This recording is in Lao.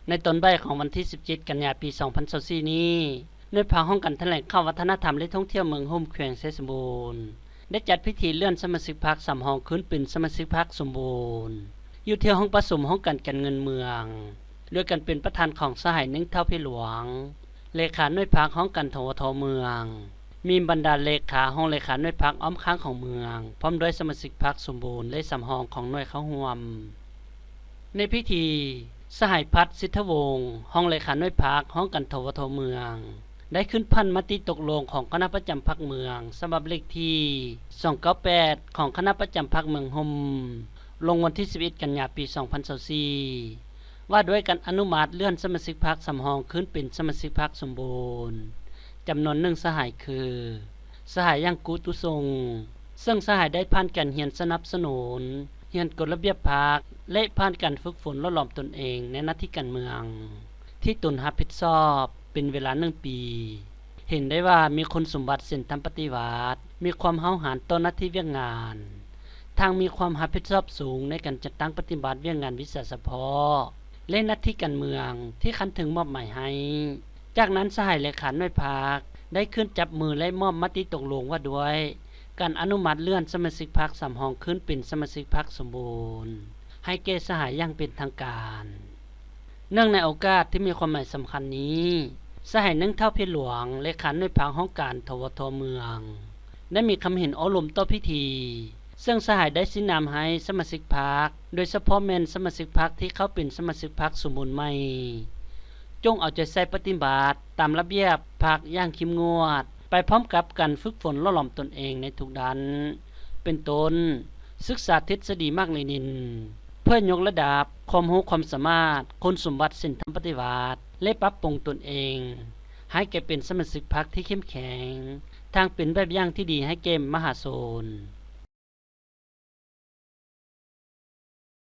ໃນຕອນບ່າຍຂອງວັນທີສິບເຈັດ ກັນຍາ ປີສອງພັນຊາວສີ່ນີ້, ໜ່ວຍພາກຫ້ອງການຖະແຫຼງຂ່າວ ວັດທະນະທຳ ແລະ ທ່ອງທ່ຽວເມືອງໂຮມ ແຂວງໄຊສົມບູນ ໄດ້ຈັດພິທີເລື່ອນສະມາຊິກພັກສຳຮອງຂຶ້ນເປັນສະມາຊິກພັກສົມບູນ ຢູ່ທີ່ຫ້ອງປະຊຸມຫ້ອງການການເງິນເມືອງ, ໂດຍການເປັນປະທານຂອງສະຫາຍ ເໜັງ ທ້າວເພຫຼວງ ເລຂາໜ່ວຍພາກຫ້ອງການ ທວທ ເມືອງ, ມີບັນດາເລຂາ, ຮອງເລຂາໜ່ວຍພາກອ້ອມຂ້າງຂອງເມືອງ, ພ້ອມດ້ວຍສະມາຊິກພັກສົມບູນ ແລະ ສຳຮອງຂອງໜ່ວຍເຂົ້າຮ່ວມ. ໃນພິທີ, ສະຫາຍ ພັດ ສິດທະວົງ ຮອງເລຂາໜ່ວຍພັກ ຫ້ອງການ ທວທ ເມືອງ ໄດ້ຂຶ້ນຜ່ານມະຕິຕົກລົງຂອງຄະນະປະຈຳພັກເມືອງ ສະບັບເລກທີສອງເກົ້າແປດ ຂອງຄະນະປະຈຳພັກເມືອງໂຮມ ລົງວັນທີສິບເອັດ ກັນຍາ ປີສອງພັນຊາວສີ່ ວ່າດ້ວຍການອະນຸມັດເລື່ອນສະມາຊິກພັກສຳຮອງຂຶ້ນເປັນສະມາຊິກພັກສົມບູນ ຈຳນວນໜຶ່ງສະຫາຍຄື ສະຫາຍ ຢັງ ກຸຕຸຊົງ ເຊິ່ງສະຫາຍໄດ້ຜ່ານການຮຽນສະໜັບສະໜູນ, ຮຽນກົດລະບຽບພັກ ແລະ ຜ່ານການຝຶກຝົນຫຼໍ່ຫຼອມຕົນເອງໃນໜ້າທີ່ການເມືອງ ທີ່ຕົນຮັບຜິດຊອບເປັນເວລາໜຶ່ງປີ. ເຫັນໄດ້ວ່າມີຄຸນສົມບັດເຊັ່ນທຳປະຕິວັດ, ມີຄວາມຫ້າວຫານຕໍ່ໜ້າທີ່ວຽກງານ, ທັງມີຄວາມຮັບຜິດຊອບສູງໃນການຈັດຕັ້ງປະຕິບັດວຽກງານວິຊາສະເພາະ ແລະ ໜ້າທີ່ການເມືອງທີ່ຂັ້ນເທິງມອບໝາຍໃຫ້. ຈາກນັ້ນສະຫາຍເລຂາໜ່ວຍພັກໄດ້ຂຶ້ນຈັບມື ແລະ ມອບມະຕິຕົກລົງວ່າດ້ວຍການອະນຸມັດເລື່ອນສະມາຊິກພັກສຳຮອງຂຶ້ນເປັນສະມາຊິກພັກສົມບູນ ໃຫ້ແກ່ສະຫາຍຢ່າງເປັນທາງການ. ເນື່ອງໃນໂອກາດທີ່ມີຄວາມໝາຍສຳຄັນນີ້, ສະຫາຍ ເໜັງ ທ້າວເພຫຼວງ ເລຂາໜ່ວຍພາກຫ້ອງການ ທວທ ເມືອງ ໄດ້ມີຄຳເຫັນໂອ້ລົມຕໍ່ພິທີ, ເຊິ່ງສະຫາຍໄດ້ຊີ້ນຳໃຫ້ສະມາຊິກພັກ, ໂດຍສະເພາະແມ່ນສະມາຊິກພັກທີ່ເຂົ້າເປັນສະມາຊິກພັກສົມບູນໃໝ່, ຈົ່ງເອົາໃຈໃສ່ປະຕິບັດຕາມລະບຽບພັກຢ່າງເຂັ້ມງວດ, ໄປພ້ອມກັບການຝຶກຝົນຫຼໍ່ຫຼອມຕົນເອງໃນທຸກດ້ານ, ເປັນຕົ້ນ ສຶກສາທິດສະດີມາກເລນິນ ເພື່ອຍົກລະດັບຄວາມຮູ້ຄວາມສາມາດ, ຄຸນສົມບັດເຊັ່ນທຳປະຕິວັດ ແລະ ປັບປຸງຕົນເອງໃຫ້ກາຍເປັນສະມາຊິກພັກທີ່ເຂັ້ມແຂງ, ທັງເປັນແບບຢ່າງທີ່ດີໃຫ້ແກ່ມະຫາຊົນ.